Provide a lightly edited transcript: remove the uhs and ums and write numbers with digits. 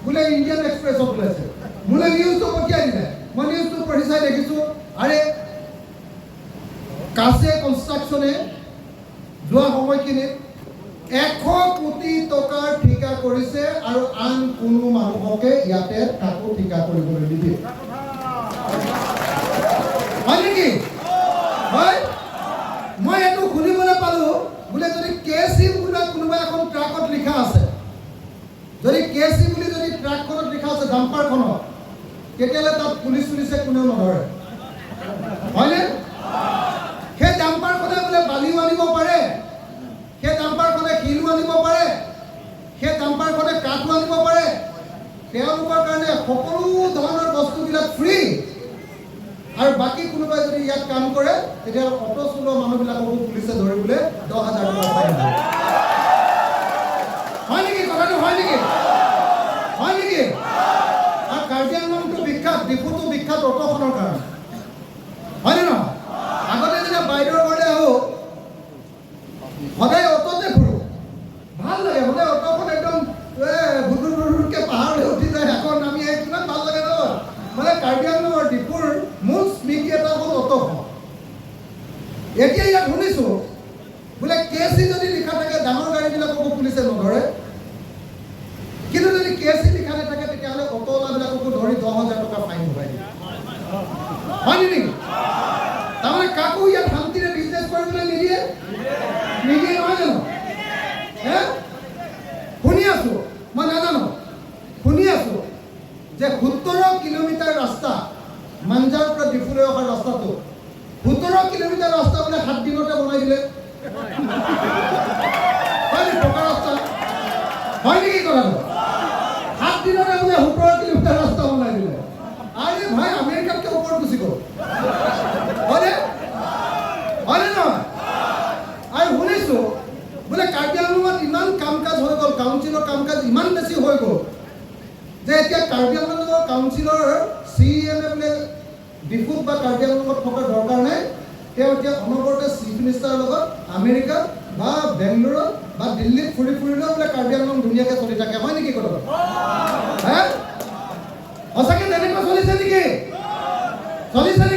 বোলে ইণ্ডিয়ান এক্সপ্ৰেছত ওলাইছে। মোলৈ নিউজটো পঠিয়াই দিলে। মই নিউজটো পঢ়ি চাই দেখিছোঁ, আৰে কাছে কনষ্ট্ৰাকশ্যনে যোৱা সময়খিনিত 100 কোটি টকাৰ ঠিকা কৰিছে আৰু আন কোনো মানুহকে ইয়াতে কাকো ঠিকা কৰিবলৈ নিদিয়ে। হয় নেকি? হয়। মই এইটো শুনিবলৈ পালোঁ, বোলে যদি কে চি বোলে কোনোবা এখন ট্ৰাকত লিখা আছে, যদি কে চি বুলি যদি ট্ৰাকখনত লিখা আছে, ডাম্পাৰখনত, তেতিয়াহ'লে তাত পুলিচ চুলিচে কোনেও নধৰে। হয়নে? সেই ডাম্পাৰখনে বোলে বালিও আনিব পাৰে, সেই ডাম্পাৰখনে শিলো আনিব পাৰে, সেই ডাম্পাৰখনে কাঠো আনিব পাৰে। তেওঁলোকৰ কাৰণে সকলো ধৰণৰ বস্তুবিলাক ফ্ৰী। আৰু বাকী কোনোবাই যদি ইয়াত কাম কৰে, তেতিয়া অটো চলোৱা মানুহবিলাককো পুলিচে ধৰি বোলে 10,000 টকা ফাইন দিয়ে। হয় নেকি কথাটো? হয় নেকি? হয় নেকি? আৰু কাৰ্বি আংলংটো বিখ্যাত, ডিফুটো বিখ্যাত অটোখনৰ কাৰণে, হয়নে নহয়? আগতে যেতিয়া বাইদেউৰ ঘৰলৈ আহোঁ, সদায় অটোতে ফুৰোঁ। ভাল লাগে। সদায় অটোখন একদম ভুটুৰ ভুটুৰকৈ পাহাৰলৈ উঠি যায়, আকৌ নামি আহে। কিমান ভাল লাগে নহয়? মানে কাৰ্বি আংলঙৰ ডিফুৰ মূল স্মৃতি এটা হ'ল অটোখন। এতিয়া ইয়াত শুনিছোঁ, বোলে কে চি যদি লিখা থাকে, ডাঙৰ গাড়ীবিলাককো পুলিচে নধৰে। কিন্তু যদি কে চি লিখা নাথাকে, তেতিয়াহ'লে অটোৱালাবিলাককো ধৰি 10,000 টকা ফাইন ভৰাই দিয়ে। হয় নেকি? তাৰমানে কাকো ইয়াত শান্তিৰে বিজনেছ কৰিবলৈ নিদিয়ে। নিদিয়ে নহয় জানো? হে, শুনি আছো, মই নাজানো, শুনি আছো যে 17 কিলোমিটাৰ ৰাস্তা, মাঞ্জাৰ পৰা ডিফুলৈ অহা ৰাস্তাটো 17 কিলোমিটাৰ ৰাস্তা বোলে 7 দিনতে বনাই দিলে। হয় নেকি? পকা ৰাস্তা হয় নেকি কথাটো? 7 দিনতে বোলে 17 কিলোমিটাৰ ৰাস্তা বনাই দিলে। আৰে ভাই, আমেৰিকাতকৈ ওপৰত গুচি গ'ল। হয়নে? হয়নে নহয়? আৰু শুনিছোঁ বোলে কাৰ্বি আংলঙত ইমান কাম কাজ হৈ গ'ল, কাউন্সিলৰ কাম কাজ ইমান বেছি হৈ গ'ল যে এতিয়া কাৰ্বি আংলঙৰ কাউন্সিলৰ চি এমে বোলে ডিফুত বা কাৰ্বি আংলঙত থকাৰ দৰকাৰ নাই। তেওঁ এতিয়া অনবৰতে চিফ মিনিষ্টাৰৰ লগত আমেৰিকাত বা বেংগলোৰত বা দিল্লীত ফুৰি ফুৰিলেও বোলে কাৰ্বি আংলং ধুনীয়াকৈ চলি থাকে। হয় নেকি কথাটো? হে, সঁচাকৈ তেনেকুৱা চলিছে নেকি? চলিছে নেকি?